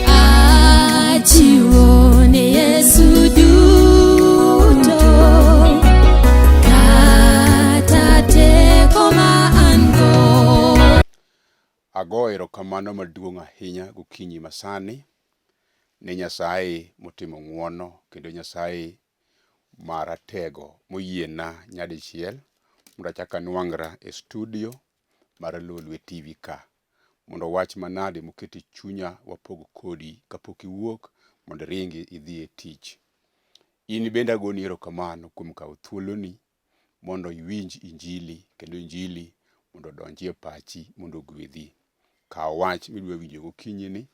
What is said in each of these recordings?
Achiwo ne Yesu duto kata teko ma an go. Ago erokamano maduong' ahinya gokinyi masani ne Nyasaye motimo ng'wono kendo Nyasaye maratego moyiena nyadichiel mondo achak anwang'ra e studio mar Lolwe TV ka mondo wach manade moketo e chunya wapog kodi kapok iwuok mondo iringi idhi e tich. In bende agoni erokamano kuom kawo thuoloni mondo iwinj injili kendo injili mondo odonji e pachi mondo ogwedhi. Kaw wach midwa winjo gokinyi ni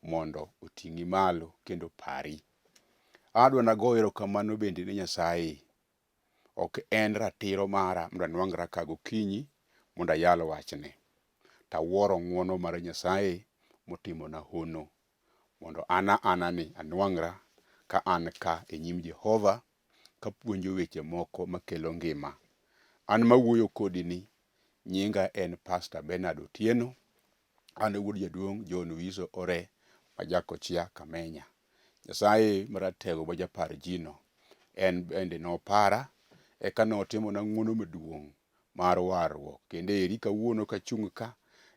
mondo oting'i malo kendo opari. Adwa nago erokamano bende ne Nyasaye. Ok en ratiro mara mondo anwang'ra ka gokinyi mondo ayal wachne. To awuoro ng'wono mar Nyasaye motimona hono mondo an aana ni anwang'ra ka an ka e nyim Jehova kapuonjo weche moko makelo ngima. An mawuoyo kodi ni nyinga en Pastor Bernard Otieno, an e wuod jaduong' John Wiso Ore ma Jakochia Kamenya. Nyasaye maratego ma japar ji no en bende nopara eka notimona ng'wono maduong' mar warruok. Kendo eri kawuono kachung' ka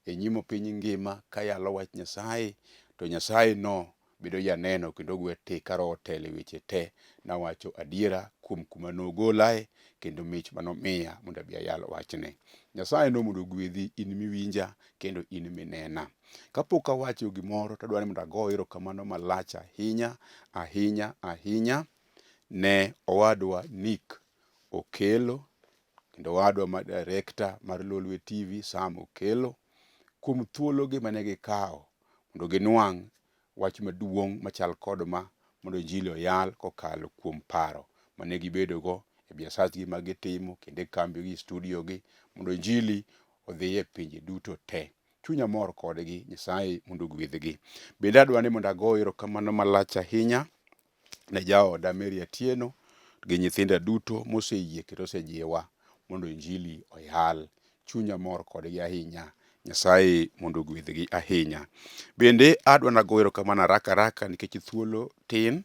e nyim piny ngima kayalo wach Nyasaye to Nyasaye no bedo janeno kendo gwe tik ka Roho otelo e weche te. Nawacho adiera kuom kuma nogolae kendo mich manomiya mondo abi ayal wachne. Nyasaye no mondo ogwedhi in miwinja kendo in minena. Kapok awacho gimoro to adwaro ni mondo ago erokamano malach ahinya ahinya ahinya ne owadwa Nick Okello kendo owadwa ma director mar Lolwe TV Sam Okello kuom thuologi mane gikawo mondo ginwang' wach maduong' machal kod ma mondo injili oyal kokalo kuom paro mane gibedogo e biasachgi ma gitimo kendo e kambigi, e studio gi mondo injili odhi e pinje duto te. Chunya mor kodgi, Nyasaye mondo ogwedhgi. Bende adwa ni mondo ago erokamano malach ahinya ne jaoda Mary Atieno gi nyithinda duto moseyie kendo osejiwa mondo injili oyal. Chunya mor kodgi ahinya. Nyasaye mondo ogwedhgi ahinya. Bende adwa nago erokamano haraka haraka nikech thuolo tin,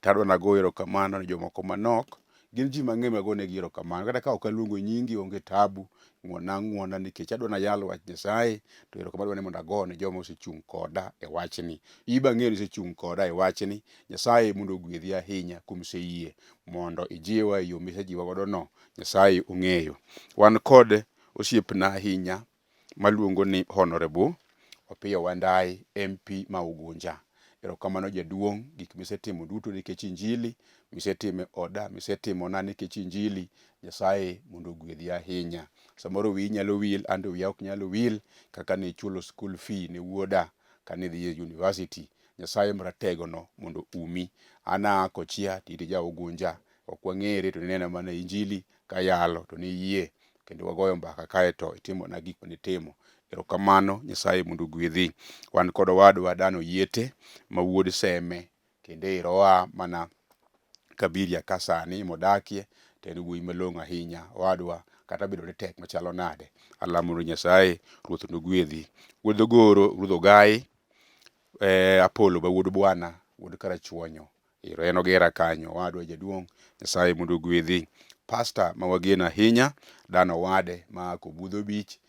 to adwa nago erokamano ne jomoko manok Gin ji mang'eny magonegi erokamano. Kata ka ok aluongo nyingi onge tabu, ng'wona ang'wona nikech adwa nayal wach Nyasaye to erokamano adwa ni mondo ago ne joma osechung' koda e wachni. In be ang'eyo ni isechung' koda e wachni. Nyasaye mondo ogwedhi ahinya kuom seyie mondo ijiwa e yo misejiwa godo no. Nyasaye ong'eyo. Wan kod osiepna ahinya maluongo ni Honorable Opiyo Wandayi MP ma Ugunja. Erokamano jaduong', gik misetimo duto nikech injili, misetimo e oda, misetimona nikech injili, Nyasaye mondo ogwedhi ahinya. Samoro wiyi nyalo wil, an to wiya ok nyal wil kaka nichulo school fee ne wuoda kane idhi e university. Nyasaye marategono mondo umi. An aa Kochia to in ja Ugunja, ok wang'ere to ninena mana e injili kayalo to niyie kendo wagoyo mbaka kaeto itimona gik mane itimo. Erokamano, Nyasaye mondo ogwedhi. Wan kod owadwa Dan Oyiete ma wuod Seme kendo ero oa mana Kabiria ka sani modakie to en wuoyi malong'o ahinya. Owadwa kata bedo ni tek machalo nade, alamo ni Nyasaye Ruoth nogwedhi. Wuod Ogoro, Ruoth Ogai, Apollo ma wuod Bwana, wuod Karachuonyo. Ero en Ogera kanyo, owadwa jaduong', Nyasaye mondo ogwedhi. Pasta ma wageno ahinya, Dan Owade ma Kobudho Beach,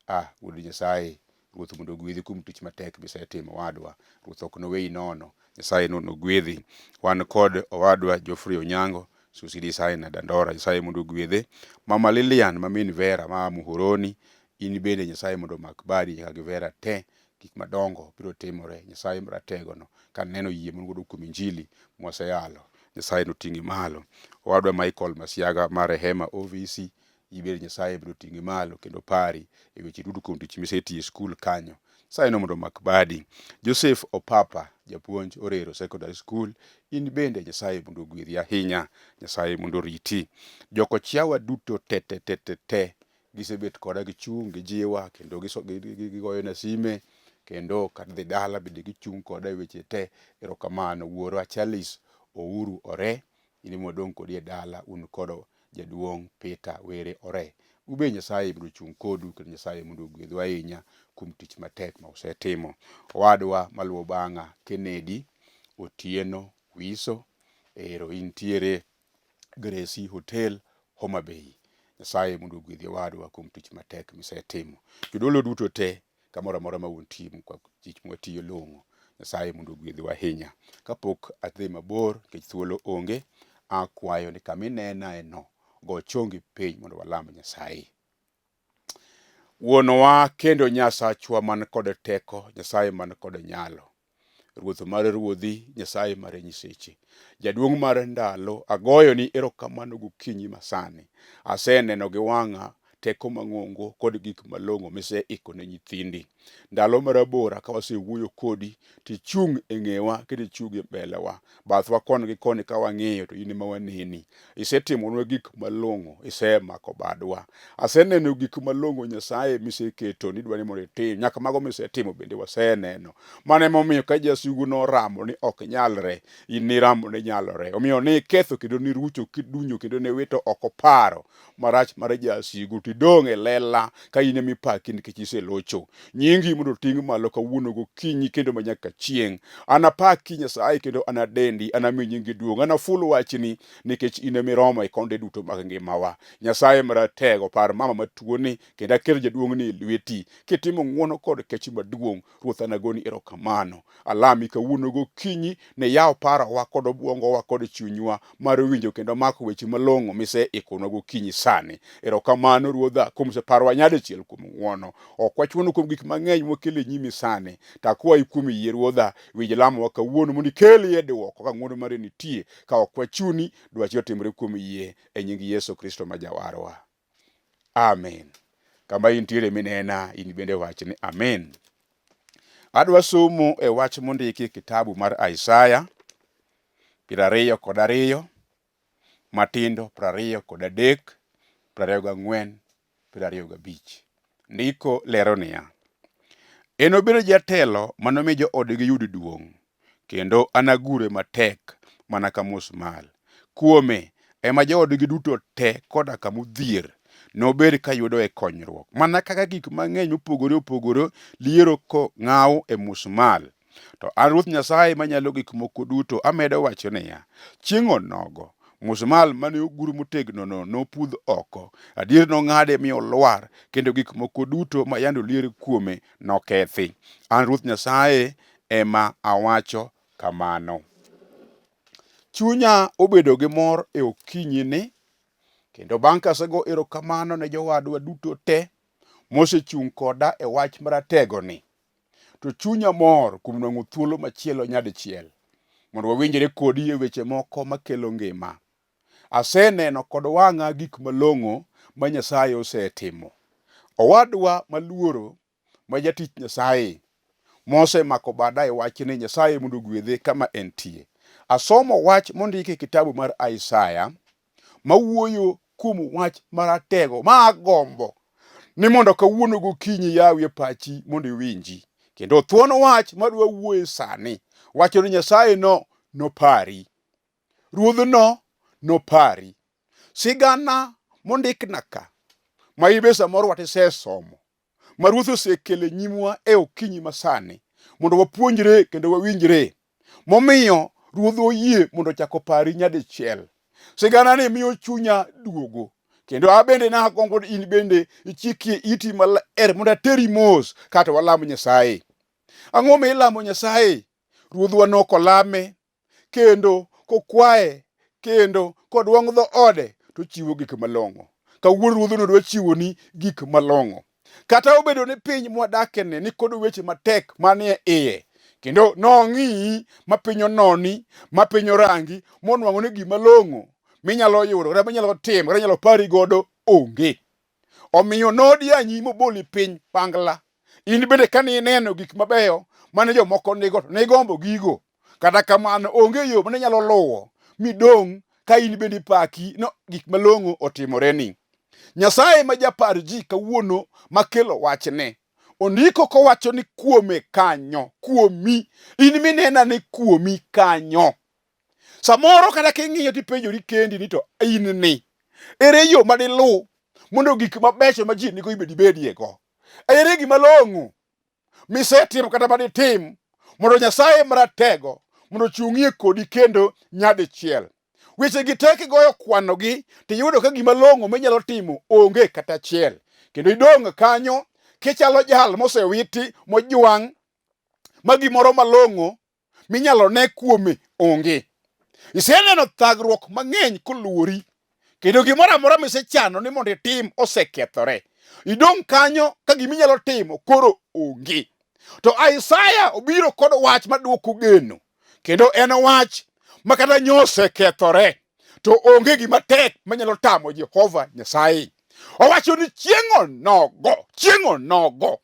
ah, wuod Nyasaye, Ruoth mondo ogwedhi kuom tich matek misetimo owadwa. Ruoth ok noweyi nono, Nyasaye nogwedhi. Wan kod owadwa Geoffrey Onyango, Susi Designer Dandora, Nyasaye mondo ogwedhe. Mama Lilian ma min Vera ma Muhoroni, in bende Nyasaye mondo omak badi nyaka gi Vera te. Gik madongo biro timore. Nyasaye marategono kaneno yie mon godo kuom injili mwaseyalo, Nyasaye noting'i malo. Owadwa Michael Masiaga mar Rehema OVC, ibed Nyasaye biro ting'i malo kendo pari e weche duto kuom tich misetiyo e skul kanyo. Nyasaye no mondo omak badi. Joseph Opapa, japuonj Orero Secondary School, in bende Nyasaye mondo ogwedhi ahinya. Nyasaye mondo oriti. Jokochiawa duto te te te te te gisebet koda gichung' gijiwa kendo gigoyona sime kendo kata dhi dala bende gichung' koda e weche te. Erokamano wuora Charles Ouru Ore, in ema wadong' kodi e dala un kod jaduong' Peter Were Ore. Ube Nyasaye mondo ochung' kodu kendo Nyasaye mondo ogwedhu ahinya kuom tich matek ma usetimo. Owadwa maluwo bang'a Kennedy Otieno Wiso, ero intiere Gracie Hotel Homa Bay. Nyasaye mondo ogwedhi owadwa kuom tich matek misetimo. Jodolo duto te kamoro amora ma untie tich mwatiyo long'o. Nyasaye mondo ogwedhu ahinya. Kapok adhi mabor nikech thuolo onge, akwayo ni kama inenae no, go chongi piny mondo walam Nyasaye. Wuonwa kendo Nyasachwa man kod teko, Nyasaye man kod nyalo. Ruoth mar ruodhi, Nyasaye mar nyiseche. Jaduong' mar ndalo, agoyoni erokamano gokinyi masani. Aseneno gi wang'a teko mang'ongo kod gik malong'o miseiko ne nyithindi. Ndalo marabora ka wasewuoyo kodi, tichung' e ng'ewa kendo ichung' e mbelewa. Bathwa koni gi koni ka wang'iyo to in ema waneni. Isetimonwa gik malong'o, isemako badwa. Aseneno gik malong'o Nyasaye miseketo ni idwa ni mondo itim, nyaka mago misetimo bende waseneno. Mano emomiyo ka jasigu noramo ni ok nyalre, in niramo ni nyalore. Omiyo niketho kendo nirucho kidunyo kendo niwito oko paro marach mar jasigu tidong' e lela ka in ema ipaki nikech iselocho. Nyingi mondo oting' malo kawuono gokinyi kendo manyaka chieng'. Anapaki Nyasaye kendo anadendi, anami nyingi duong', anaful wachni nikech in ema iromo e konde duto mag ngimawa. Nyasaye maratego, par mama matuoni kendo aketo jaduong'ni e lweti. Kitimo ng'wono kod kech maduong', Ruoth anagoni erokamano. Alami kawuono gokinyi ne yaw parowa kod obwongowa kod chunywa mar winjo kendo mako weche malong'o miseikonwa gokinyi sani. Erokamano Ruodha kuom separowa nyadichiel kuom ng'wono. Ok wachuno kuom gik mang'eny mwakelo e nyimi sani. To akwayi kuom yie Ruodha, winj lamowa kawuono mondo ikelie dwoko ka ng'wono mari nitie. Ka ok wachuni, dwachi otimre kuom yie e nying Yesu Kristo ma Jawarwa. Amen. Kama intiere minena, in bende wach ni amen. Adwa somo e wach mondiki e kitabu mar Isaya 22 matindo 23, 24, 25. Ndiko lero niya, Enobed jatelo manomi joodgi yud duong', kendo anagure matek mana ka musmal. Kuome ema joodgi duto te koda ka modhier nobed ka yudoe konyruok, mana kaka gik mang'eny mopogore opogore liero kong'aw e musmal. To an Ruoth Nyasaye Manyalo Gik Moko Duto amedo wacho niya, chieng' onogo, musmal mane ogur motegnono nopudh oko. Adier nong'ade mi olwar, kendo gik moko duto ma yande olier kuome nokethi. An Ruoth Nyasaye ema awacho kamano. Chunya obedo gi mor e okinyini, kendo bang' kasego erokamano ne jowadwa duto te mosechung' koda e wach marategoni, to chunya mor kuom nwang'o thuolo machielo nyadichiel mondo wawinjre kodi e weche moko makelo ngima. Aseneno kod wang'a gik malong'o ma Nyasaye osetimo. Owadwa maluoro ma jatich Nyasaye mosemako bada e wachni Nyasaye mondo ogwedhe kama entie. Asomo wach mondiki e kitabu mar Isaya mawuoyo kuom wach maratego ma agombo ni mondo kawuono gokinyi yawie pachi mondo iwinji. Kendo thuon wach madwa wuoye sani wacho ni Nyasaye no nopari. Ruodhno nopari. Sigana mondikna ka ma ibe samoro watisesomo ma Ruoth osekelo e nyimwa e okinyi masani mondo wapuonjre kendo wawinjre momiyo Ruodh oyie mondo ochak opari nyadichiel. Sigana ni miyo chunya duogo kendo abende nagombo ni in bende ichikie iti maler mondo ateri mos kata walam Nyasaye. Ang'o ma ilamo Nyasaye? Ruodhwa nokolame kendo kokwaye kendo kodwong' dho ode to chiwo gik malong'o. Kawuono ruodhno dwa chiwoni gik malong'o. Kata obedo ni piny mwadakeni ni kod weche matek manie iye, kendo nong'iyi ma piny ononi, ma piny orangi, monwang'o ni gima long'o minyalo yudo kata minyalo timo kata minyalo pari godo onge. Omiyo nodianyi moboli piny pangla. In bende kane ineno gik mabeyo mane jomoko nigo, to nigombo gigo. Kata kamano, onge yo mane inyalo luwo midong' ka in bende ipaki no gik malong'o otimoreni. Nyasaye ma japar ji kawuono makelo wachne. Ondiko kowacho ni kuome kanyo, kuomi. In minena ni kuomi kanyo. Samoro kata king'iyo tipenjori kendi ni to in ni. Ere yo ma diluw mondo gik mabecho ma ji nigo ibed ibediego? Ere gima long'o misetimo kata maditim mondo Nyasaye Maratego mondo ochung'ie kodi kendo nyadichiel? Wechegi te kigoyo kwanogi tiyudo ka gima long'o minyalo timo onge kata achiel. Kendo idong' kanyo kichalo jal mosewiti mojwang' ma gimoro malong'o minyalo ne kuome onge. Iseneno thagruok mang'eny koluori kendo gimoro amora misechano ni mondo itim osekethore. Idong' kanyo ka gima inyalo timo koro onge. To Isaya obiro kod wach maduoko geno kendo en wach ma kata nyosekethore to onge gima tek manyalo tamo Jehova Nyasaye. Owacho ni chieng' onogo, chieng' onogo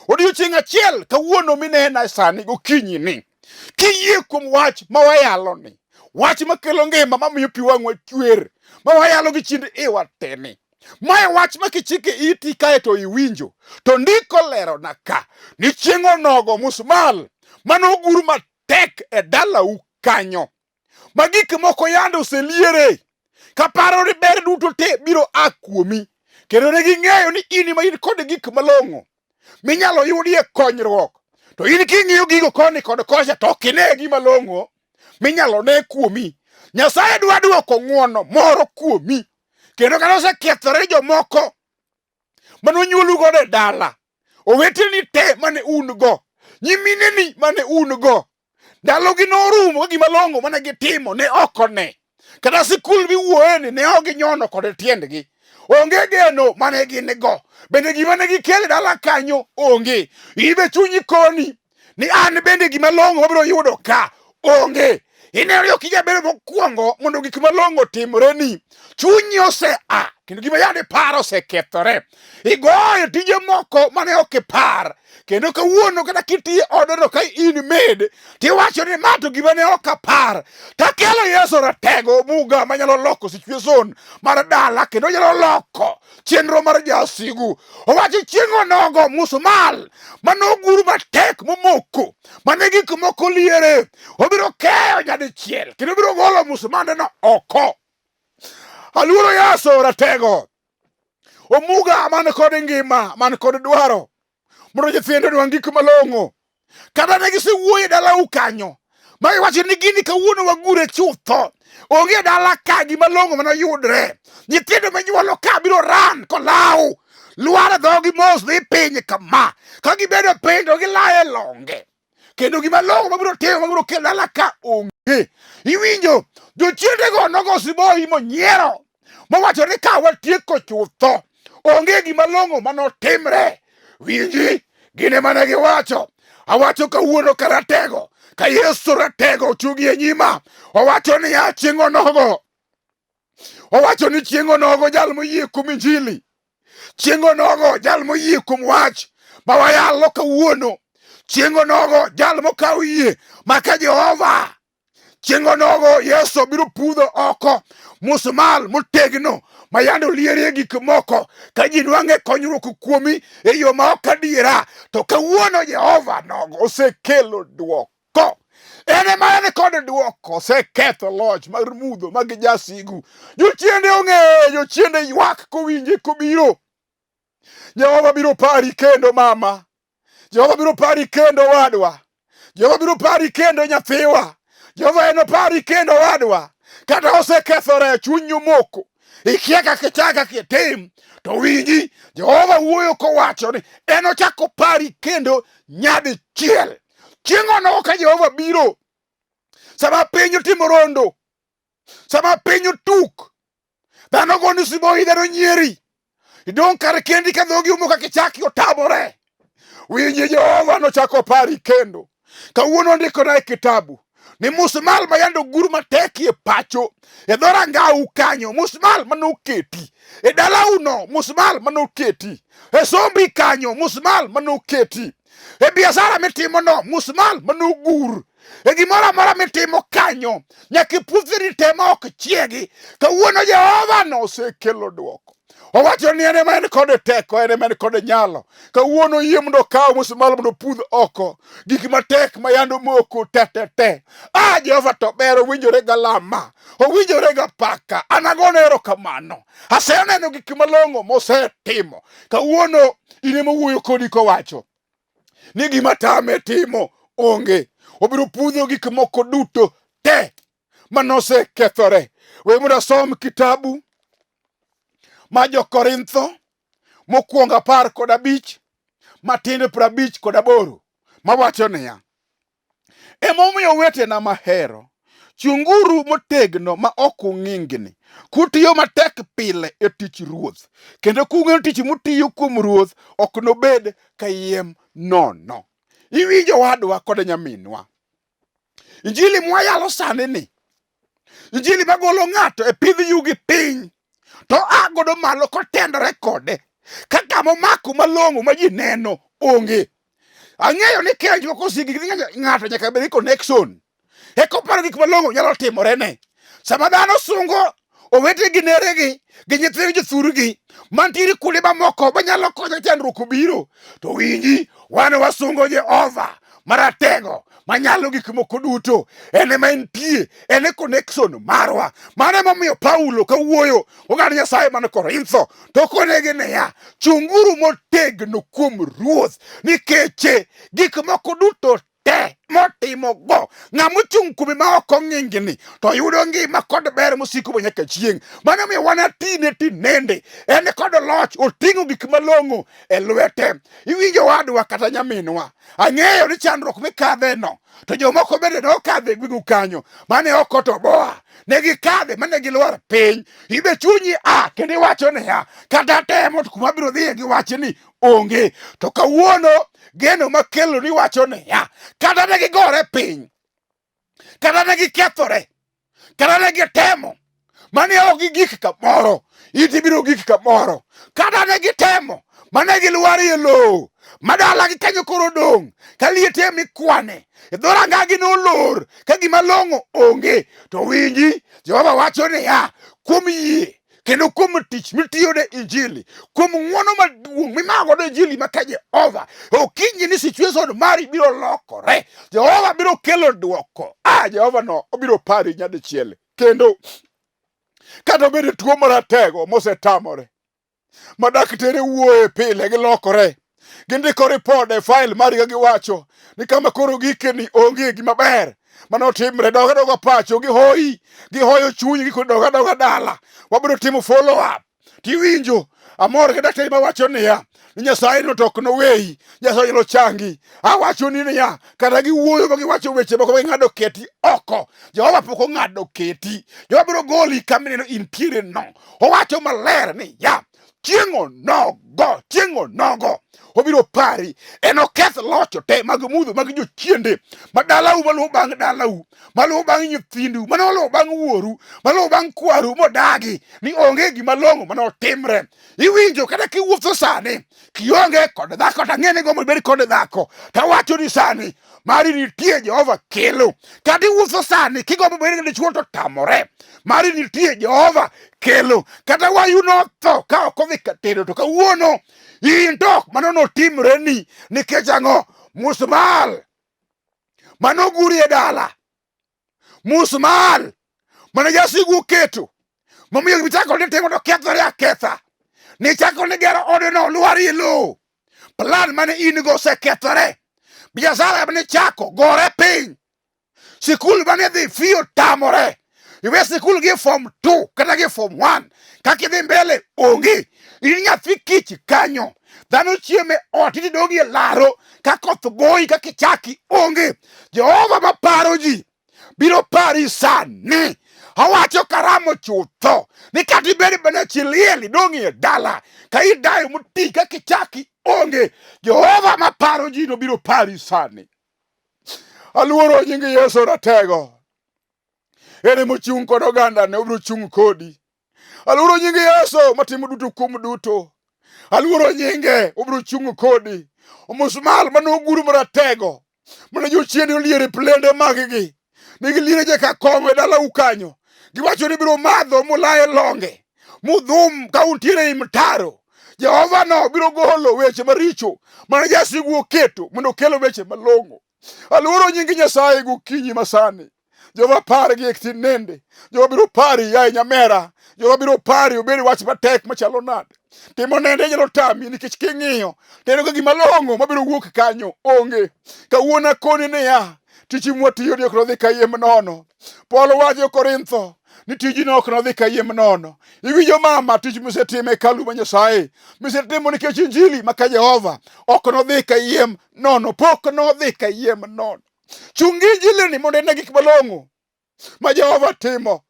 Odiechieng' achiel kawuono minena sani gokinyi ni, kiyie kuom wach ma wayalo ni, wach makelo ngima mamiyo pi wang'wa chwer, ma wayalo gi chind iwa te ni. Mae wach ma kichike iti kae to iwinjo, to ndiko lerona ka ni chieng' onogo musmal manogur matek e dalau kanyo ma gik moko yande oseliere ka paro ni ber duto te biro a kuomi kendo ne ging'eyo ni in ema in kod gik malong'o minyalo yudie konyruok to in king'iyo gigo koni kod kocha to ok ine gima long'o minyalo ne kuomi. Nyasaye dwa duoko ng'wono moro kuomi kendo kata osekethore jomoko mane onyuolu godo e dala, oweteni te mane un go, nyimineni mane un go, ndalogi norumo ka gima long'o mane gitimo ne ok one. Kata sikul miwuoyeni ne ok ginyono kod tiendgi. Onge geno mane gin go. Bende gima ne gikelo e dala kanyo onge. In be chunyi koni ni an bende gima long'o mabiro yudo ka onge. Ineno ni ok inyal bedo mokwongo mondo gik malong'o otimreni. Chunyi ose a kendo gima yande iparo osekethore. Igoyo tije moko mane ok ipar kendo kawuono kata kitiyo odno ka in med tiwacho ni ma to gima ne ok apar takelo Yesu ratego muga manyalo loko situation mar dala kendo nyalo loko chenro mar jasigu. Owacho chieng' onogo musmal manogur matek momoko mane gik moko liere obiro keyo nyadichiel kendo obiro golo musmandeno oko. Aluoro Yesu ratego omuga man kod ngima man kod dwaro mondo nyithindo onwang' gik malong'o. Kata ne gisewuoyo e dalau kanyo ma giwacho ni gini kawuono wagure chutho, onge e dala ka gima long'o mana yudre. Nyithindo minyuolo ka biro ran kolaw lwar e dhogi mos dhi piny kama, ka gibedo piny to gilayo e longe kendo gima long'o mabiro timo mabiro kelo dala ka onge. Iwinjo jochiendego nogo siboi monyiero mowacho ni ka watieko chutho onge gima long'o manotimre. Winji gin ema ne giwacho. Awacho kawuono ka ratego ka Yesu ratego ochungi e nyima owacho niya chieng' onogo owacho ni chieng' onogo jal moyie kuom injili chieng' onogo jal moyie kuom wach ma wayalo kawuono chieng' onogo jal mokawo yie maka Jehova Chieng' onogo Yesu biro pudho oko musmal motegno ma yande olierie gik moko ka ji nwang'e konyruok kuomi e yo ma ok adiera. To kawuono Jehova nogo osekelo dwoko. En ema en kod dwoko, oseketho loch mar mudho mag jasigu. Jochiende ong'eyo, jochiende ywak kowinje kobiro. Jehova biro pari kendo mama. Jehova biro pari kendo wadwa. Jehova biro pari kendo nyathiwa. Jehova enopari kendo wadwa. Kata osekethore chunyi omoko. Ikia kaka ichak kaka itim. To winji, Jehova wuoyo kowacho ni enochak opari kendo nyadichiel. Chieng' onogo ka Jehova biro, sama piny otimo rondo, sama piny otuk, dhano goni siboi, dhano nyieri, idong' kar kendi ka dhogi umo kaka ichaki otamore. Winji, Jehova nochako pari kendo. Kawuono ondikona e kitabu ni musmal ma yande ogur matek e pacho e dhorangau kanyo, musmal manoketi e dalauno, musmal manoketi e sombi kanyo, musmal manoketi e biashara mitimono, musmal manogur e gimoro amora mitimo kanyo, nyaka iputhri te ma ok chiegi. Kawuono Jehova nosekelo dwoko. Owacho ni en ema en kod teko, en ema en kod nyalo. Kawuono yie mondo okaw musmal mondo opudh oko gik matek ma yando moko te te te. Ah, Jehova to ber, owinjore galama, owinjore ga paka. An agone erokamano. Aseneno gik malong'o mosetimo. Kawuono in ema owuoyo kodi kowacho ni gima tame timo onge. Obiro pudho gik moko duto te manosekethore. We mondo asom kitabu ma jo-Korintho mokwongo 15 matindo 58 mawacho niya, Emomiyo owetena mahero, chunguru motegno ma ok ung'ingni, kutiyo matek pile e tich Ruoth, kendo kung'eyo tich mutiyo kuom Ruoth ok nobed kayiem nono. Iwinjo wadwa kod nyaminwa, Injili mwayalo sani ni injili magolo ng'ato e pidh yugi piny to a godo malo kotendore kode ka kama omako malong'o ma ji neno onge. Ang'eyo ni kenj moko osigi ng'ato nyaka bed gi connection eka oparo gik malong'o nyalo timorene. Sama dhano sungo owete gi neregi gi nyithind jothurgi mantiere kuonde mamoko manyalo konyo chandruok obiro to winji wan wasungo Jehova maratego manyalo gik moko duto en ema entie en e connection marwa mano emomiyo Paulo kawuoyo oganda Nyasaye man Korintho to konegi niya chunguru motegno kuom Ruoth nikech gik moko duto te motimogo ng'ama ochung' kuome ma ok ong'ingni to yudo ngima kod ber mosiko ma nyaka chieng'. Mano omiyo wan atine tinende en kod loch, oting'o gik malong'o e lwete. Iwinjo wadwa kata nyaminwa, ang'eyo ni chandruok mikadheno to jomoko bende nokadhe e gweng'u kanyo mane ok otoboa ne gikadhe mane gilwar piny. Ibe chunyi a kendo iwacho niya, kata temo to kuma abiro dhiye gi wachni onge. To kawuono geno makelo ni wacho niya, kata ne gigore piny, kata ne gikethore, kata ne gitemo mane ok gigik kamoro, in ibiro gik kamoro. Kata ne gitemo mane gilwarie lowo ma dalagi kanyo koro dong' ka liete mikwane e dhorangagi nolor ka gima long'o onge. To winji, Jehova wacho niya, kuom yie kendo kuom tich mitiyo ne injili kuom ng'wono maduong' mimako godo injili ma ka Jehova okinyi ni situation mari biro lokore Jehova biro kelo dwoko ah Jehova no obiro pari nyadichiel kendo kata obedo tuo maratego mosetamore ma daktere wuoye pile gilokore gindiko ripod e file mari ka giwacho ni kama koro gikeni onge gima ber mano timre dog adoga pacho gihoyi gihoyo chunyi giko dog adoga dala wabiro timo follow up tiwinjo amor gi daktari mawacho niya ni Nyasaye no to ok noweyi Nyasaye nyalo changi awacho ni niya kata giwuoyo ma giwacho weche moko ma ging'ado keti oko Jehova pok ong'ado keti Jehova biro goli kama ineno intiere no owacho maler ni ya chieng' onogo chieng' onogo obiro pari enoketh locho te mag mudho mag jochiende ma dalau maluwo bang' dalau maluwo bang' nyithindu mane oluwo bang' wuoru maluwo bang' kwaru modagi ni onge gima long'o mane otimre iwinjo kata kiwuotho sani kionge kod dhako to ang'e ni gombo ibed kod dhako tawacho ni sani mari nitie Jehova kelo kata iwuotho sani kigombo bedo gi dichwo to tamore mari nitie Jehova kelo kata wayu notho ka ok odhi ka tedo to kawuono in to ok mano notimreni nikech ang'o musmal manoguri e dala musmal mane jasigu oketo momiyo gimichako ni timo to kethore aketha nichako ni gero odeno lwari e lowo plan mane in go osekethore biashara mane chako gore piny sikul mane dhi fi otamore iwe sikul gi form 2 kata gi form 1 kaka idhi mbele onge in nyathi kich kanyo dhano chieme ot ididongi e laro ka koth goyi kaka ichaki onge Jehova maparo ji biro pari sani awacho karamo chutho ni kata ibed mana chi liel idong' e dala ka idayo moti kaka ichaki onge Jehova maparo ji nobiro pari sani aluoro nying Yesu ratego en emochung' kod ogandane obiro chung' kodi aluoro nying Yesu matimo duto kuom duto aluoro nyinge obiro chung' kodi omusmal mane ogur maratego mane jochiende oliero e plende maggi ne giliero jaka kong'o e dalau kanyo giwacho ni biro madho mulaye longe. Mudhum ka untiere ei mtaro. Jehova no biro golo weche maricho mane jasigu oketo mondo okel weche malong'o. Aluoro nying Nyasaye gokinyi masani. Jehova par gi tinende. Jehova biro pari yaye nyamera. Jehova biro pari obed wach matek machalo nade. Timo nende nyalo tami nikech king'iyo to ineno ka gima long'o mabiro wuok kanyo onge. Kawuono akoni niya, tich mwatiyo ni ok nodhi kayiem nono. Paulo wacho Korintho ni tijino ok nodhi kayiem nono. Iwinjo mama tich misetimo e hekalu ma Nyasaye, misetimo nikech Injili ma ka Jehova ok nodhi kayiem nono, pok nodhi kayiem nono. Chung gi Injili ni mondo ine gik malong'o ma Jehova timo.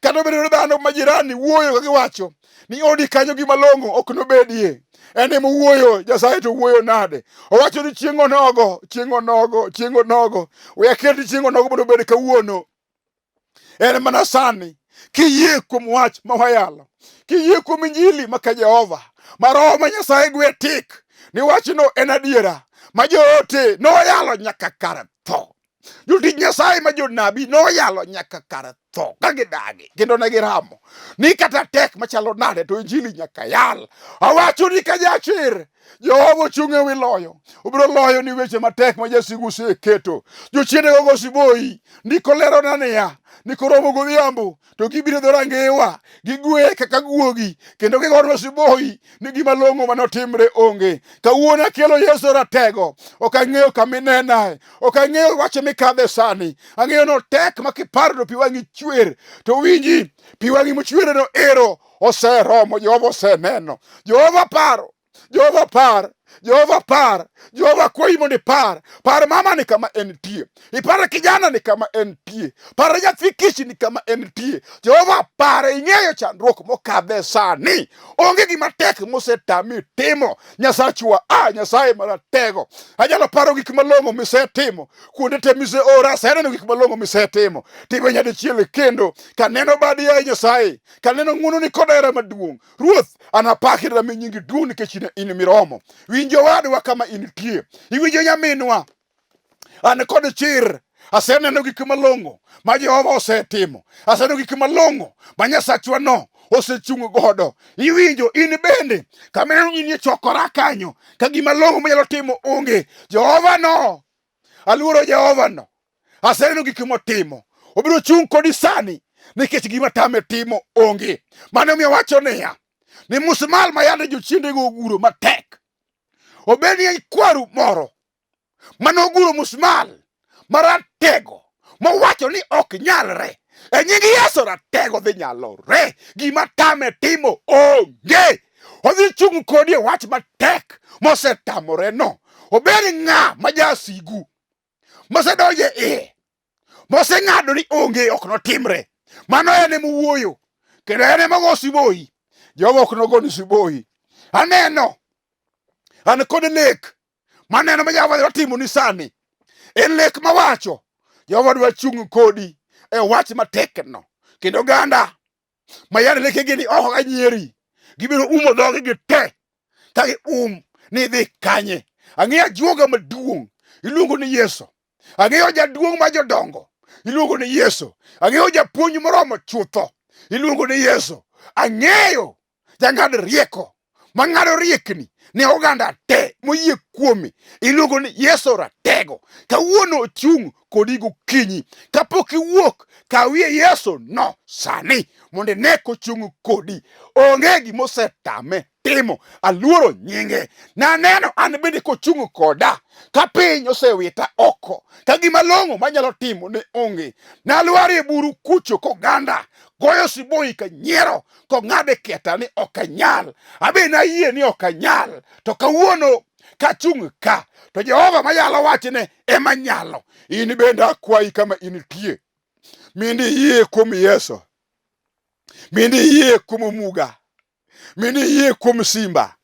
Kata obedo ni dhano ma jirani wuoyo ka giwacho ni odi kanyo gima long'o ok nobedie. En ema owuoyo, Nyasaye to wuoyo nade? Owacho ni chieng' onogo, chieng' onogo, chieng' onogo. We aket ni chieng' onogo mondo obed kawuono. En mana sani kiyie kuom wach ma wayalo, kiyie kuom Injili ma ka Jehova, ma Roho ma Nyasaye gwe tik ni wachno en adiera, ma joote noyalo nyaka kar tho. Jotich Nyasaye ma jonabi noyalo nyaka kar tho ka gidagi kendo ne giramo ni kata tek machalo nade to Injili nyaka yal. Awacho ni ka jachir Jehova ochung' e wi loyo, obiro loyo ni weche matek ma jasigu oseketo. Jochiende gogo siboyi, ndiko lerona niya, ni koromo godhiambo to gibiro dho rangewa, gigwe kaka guogi, kendo gigonwa siboyi ni gima long'o manotimre onge. Kawuono akelo Yesu ratego, ok ang'eyo kama inenae, ok ang'eyo wach mikadhe sani, ang'eyo notek ma kiparo to pi wang'i chwer, to winji pi wang'i mochwereno ero oseromo, Jehova oseneno. Jehova paro, Jehova par, Jehova par, Jehova kwayi mondo ipar. Par mama ni kama entie, ipar kijana ni kama entie, par nyathi kich ni kama entie. Jehova pare, ing'eyo chandruok mokadhe sani. Onge gima tek mosetami timo. Nyasachwa, a Nyasaye maratego. Anyalo paro gik malong'o misetimo kuonde te miseora, aseneno gik malong'o misetimo. Time nyadichiel kendo kaneno badi yaye Nyasaye, kaneno ng'wononi kod hera maduong'. Ruoth, anapaki rami nyingi duong' nikech in, in miromo. Winj owadwa kama intie. Iwinjo nyaminwa. An kod chir. Aseneno gik malong'o ma Jehova osetimo. Aseneno gik malong'o ma Nyasachwa no osechung' godo. Iwinjo in bende kama ineno in chokora kanyo ka gima long'o manyalo timo onge. Jehova no aluoro Jehova no. Aseneno gik motimo. Obiro chung' kodi sani nikech gima tame timo onge. Mano omiyo wacho niya, ni musmal ma yande jochiendego oguro matek, obed ni kwaru moro mane oguro musmal maratego mowacho ni ok nyalre e nying Yesu ratego dhi nyalore. Gima tame timo onge. Odhi chung' kodi e wach matek mosetamore no. Obed ng'a ma jasigu mosedonjo e iye moseng'ado ni onge ok notimre. Mano en ema owuoyo kendo en ema ogo siboyi. Jehova ok nogoni siboyi. Aneno an kod lek maneno ma Jehova dwa timoni sani. En lek mawacho Jehova dwa chung' kodi e wach matekno kendo oganda ma yande lekegi ni oko ka nyieri gibiro umo dhogi gi te ka gium ni idhi kanye. Ang'eyo ajuoga maduong' iluongo ni Yesu. Ang'eyo jaduong' ma jodongo iluongo ni Yesu. Ang'eyo japuonj moromo chutho iluongo ni Yesu. Ang'eyo jang'ad rieko mang'ado riekni ne oganda te moyie kuome iluongo ni Yesu ratego. Kawuono ochung' kodi gokinyi kapok iwuok kawie Yesu no sani mondo ine kochung' kodi. Onge gima osetame timo, aluoro nyinge. Naneno an bende kochung' koda ka piny osewita oko ka gima long'o manyalo timo ne onge. Nalwar e buru kucho koganda goyo siboi ka nyiero kong'ade keta ni ok anyal. Abe nayie ni ok anyal to kawuono kachung' ka to Jehova mayalo wachne ema nyalo. In bende akwayi kama intie mindi iyie kuom Yesu, mindi iyie kuom Omuga, mindi iyie kuom Simba,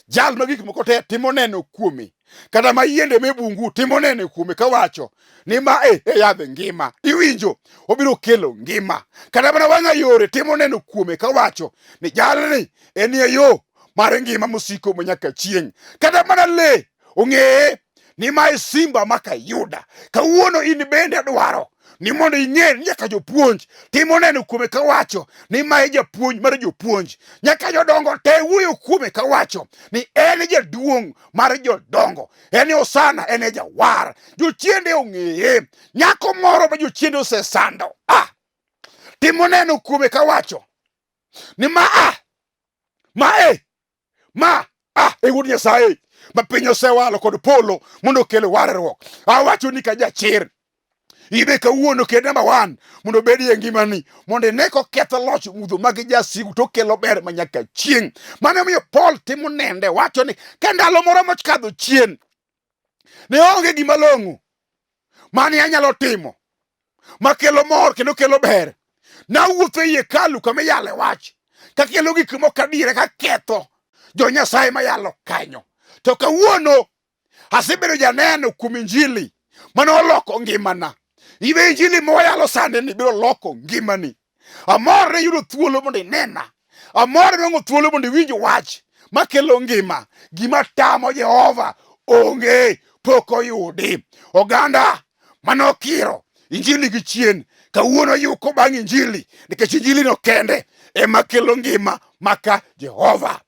jal ma gik moko te timo neno kuome, kata ma yiende me bungu timo neno kuome kawacho ni ma e e yadh ngima. Iwinjo, obiro kelo ngima. Kata mana wang'a yore timo neno kuome kawacho ni jalni enie yo mar ngima mosiko manyaka chieng'. Kata mana le ong'eye ni mae simba ma kayuda. Kawuono in bende adwaro Ni mondo ing'e ni nyaka jopuonj timo neno kuome kawacho ni ma e japuonj mar jopuonj. Nyaka jodongo te wuoyo kuome kawacho ni en e jaduong' mar jodongo. En e Hosana, en e jawar. Jochiende ong'eye. Nyako moro ma jochiende osesando. Ah! Timo neno kuome kawacho ni ma a ma e ma a e wuod Nyasaye ma piny osewalo kod polo mondo okel warruok. Awacho ni ka jachir ibe kawuono ked namba one mondo obedi e ngimani mondo ine koketho loch mudho mag jasigu to okelo ber ma nyaka chieng'. Mano omiyo Paul timo nende wacho ni ka ndalo moro mokadho chien ne onge gima long'o mane anyalo timo makelo mor kendo kelo ber. Nawuotho ei hekalu kama iyale wach kakelo gik moko adiera kaketho jo Nyasaye mayalo kanyo. To kawuono asebedo janeno kuom injili mane oloko ngimana. Ibe injili mawayalo sani ni biro loko ngimani. Amor ni yudo thuolo mondo inena. Amor ni nwang'o thuolo mondo iwinj wach makelo ngima. Gima tamo Jehova onge pok oyudi. Oganda mane okiro injili gi chien kawuono yuko bang' injili nikech injili no kende ema kelo ngima maka Jehova.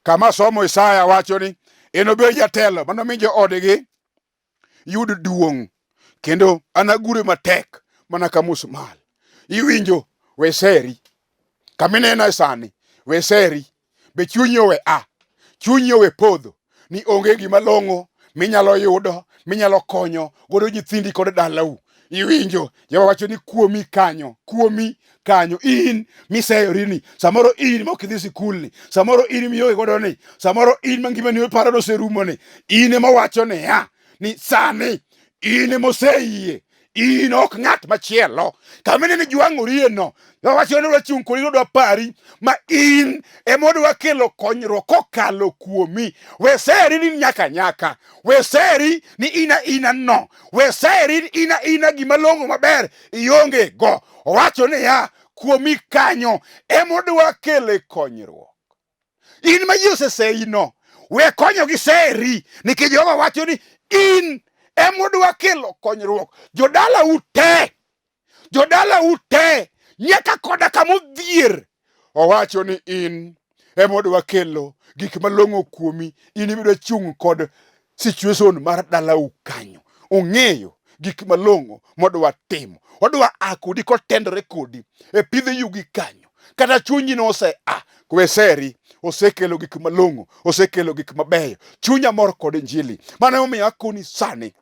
Kama somo Isaya wacho ni enobed jatelo manomi joodgi yud duong' kendo anagure matek mana ka musmal. Iwinjo we seri kama inena sani we seri be chunyi owe a chunyi owe podho ni onge gima long'o minyalo yudo minyalo konyo godo nyithindi kod dalau. Iwinjo Jehova wacho ni kuomi kanyo, kuomi kanyo in miseyorini, samoro in ma ok idhi sikulni, samoro in mionge godo ni, samoro in ma ngimani iparo ni oserumoni, in ema wacho niya ni sani in ema oseyie in ok ng'at machielo. Kama inene jwang'orieno, wacho ni odwa chung' kodi odwa pari ma in ema odwa kelo konyruok kokalo kuomi. We seri ni nyaka nyaka, we seri ni ina ina no, we seri ni ina ina gima long'o maber ionge go. Owacho niya, kuomi kanyo ema odwa kele konyruok. In ma ji oseseyino, we konyo gi seri, nikech Jehova wacho ni in ema odwa kelo konyruok. Jodalau te, jodalau te, nyaka koda kama odhier, owacho ni in ema odwa kelo gik malong'o kuomi, in ema idwa chung' kod situation mar dalau kanyo. Ong'eyo gik malong'o modwa timo. Odwa a kodi kotendore kodi e pidho yugi kanyo. Kata chunyi nose a kweseri osekelo gik malong'o, osekelo gik mabeyo. Chunya mor kod injili. Mano emomiyo akoni sani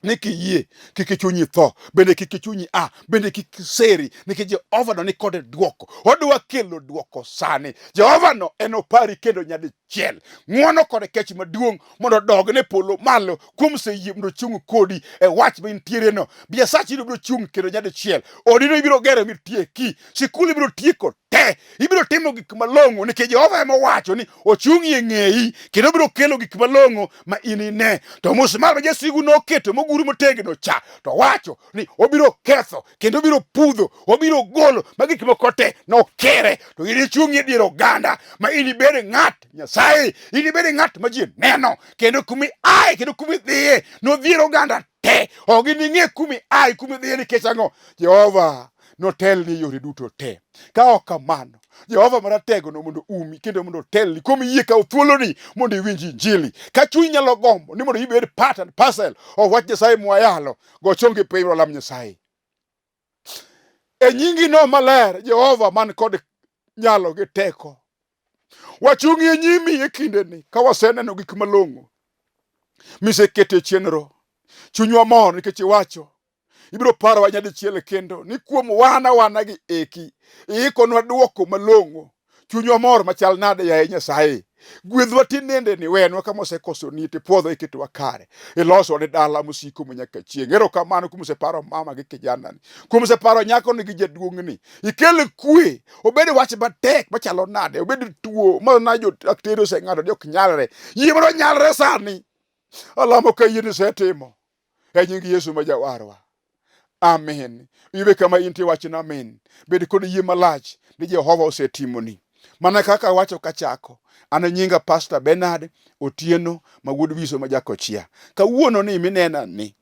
ni kiyie kik chunyi tho, bende kik chunyi a, bende kik seri, nikech Jehova no ni kod dwoko. Odwa kelo dwoko sani. Jehova no enopari kendo nyadichiel. Ng'wono kod kech maduong' mondo odogne polo malo kuom seyie mondo ochung' kodi e wach ma intiere no. Biasachi ibiro chung' kendo nyadichiel. Odino ibiro gero mitieki. Sikul ibiro tieko te. Ibiro timo gik malong'o nikech Jehova ema owacho ni ochung'i e ng'eyi kendo obiro kelo gik malong'o ma in ine. To musmal ma jasigu noketo moguru motegno cha to wacho ni obiro ketho kendo obiro pudho, obiro golo ma gik moko te nokere. To in ichung'i e dier oganda ma in ibed ng'at Nyasaye, in ibed ng'at ma ji neno kendo kuma iaye kendo kuma idhiye nodhier oganda te. Ok gining'e kuma iaye kuma idhiye nikech ang'o? Jehova notelni e yore duto te. Ka ok kamano, Jehova Maratego no mondo umi kendo mondo otelni kuom yie kawo thuoloni mondo iwinj injili. Ka chunyi nyalo gombo ni mondo ibed part and parcel of wach Nyasaye mwayalo, go chongi piny walam Nyasaye. E nyingi no maler, Jehova man kod nyalo gi teko. Wachung' e nyimi e kindeni ka waseneno gik malong'o miseketo e chenro. Chunywa mor nikech iwacho ibiro parowa nyadichiel kendo ni kuom wana wana gi eki iikonwa dwoko malong'o. Chunywa mor machal nade yaye Nyasaye. Gwedhwa tinende ni wenwa kama osekosoni tipuodho iketowa kare. Iloswa ne dala mosiko manyaka chieng'. Erokamano kuom oseparo mama gi kijanani. Kuom oseparo nyakoni gi jaduong'ni. Ikel kwe. Obed wach matek machalo nade. Obed tuo ma na jo daktari oseng'ado ni ok nyalre. Yie mondo onyalre sani. Alamo ka yie ni isetimo. E nying Yesu ma jawarwa. Amen. Iwe kama intie wachna amen. Bed kod yie malach ni Jehova osetimoni. Mana kaka awacho kachako, an e nyinga Pastor Bernard Otieno ma wuod Wiso ma Jakochia. Kawuono ni minena ni.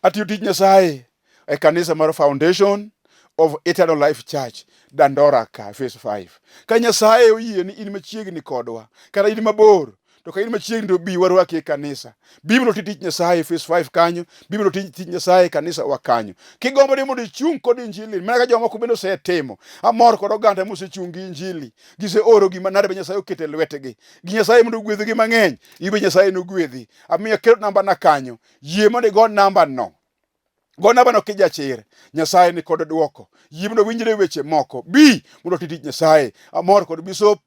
Atiyo tij Nyasaye e kanisa mar Foundation of Eternal Life Church Dandora ka phase 5. Ka Nyasaye oyie ni in machiegni kodwa kata in mabor to ka in machiegni to bi warwaki e kanisa. Bi mondo oti tich Nyasaye phase 5 kanyo, bi mondo oti tich Nyasaye e kanisa wa kanyo. Kigombo ni mondo ichung' kod injili mana ka jomoko bende osetimo. Amor kod oganda mosechung' gi injili. Giseoro gima nade be Nyasaye oketo e lwetgi. Gi Nyasaye mondo ogwedhgi mang'eny, in be Nyasaye nogwedhi. Amiyo aketo namba na kanyo. Yie mondo igo namba no. Go namba no kijachir. Nyasaye ni kod dwoko. Yie mondo winjre weche moko. Bi mondo oti tich Nyasaye. Amor kod Bishop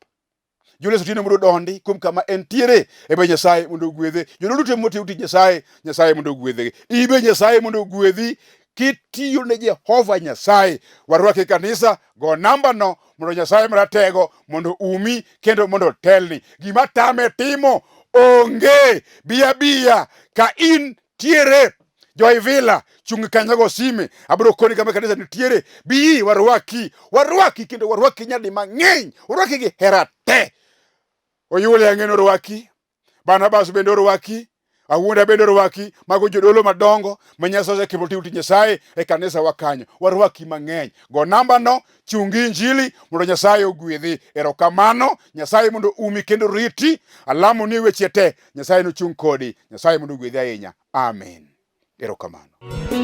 Julius Otieno mondo odondi kuom kama entiere. Ebe Nyasaye mondo ogwedhe. Jodolo duto motiyo tich Nyasaye, Nyasaye mondo ogwedhgi. Ibe Nyasaye mondo ogwedhi kitiyo ne Jehova Nyasaye. Warwaki e kanisa, go namba no mondo Nyasaye maratego mondo umi kendo mondo otelni. Gima tame timo onge. Biya biya ka in tiere Joivila chung' kanyo go sime abiro koni kama kanisa nitiere bi warwaki warwaki kendo warwaki nyadi mang'eny warwaki gi hera te Oyule ang'eno orwaki Barnabas bende orwaki Awuonda bende orwaki mago jodolo madongo ma Nyasaye osekelo tiyo tich Nyasaye e kanisa wa kanyo warwaki mang'eny go namba no chungi injili mondo Nyasaye ogwedhi erokamano Nyasaye mondo umi kendo riti alamo ni weche te Nyasaye nochung' kodi Nyasaye mondo ogwedhi ahinya amen erokamano.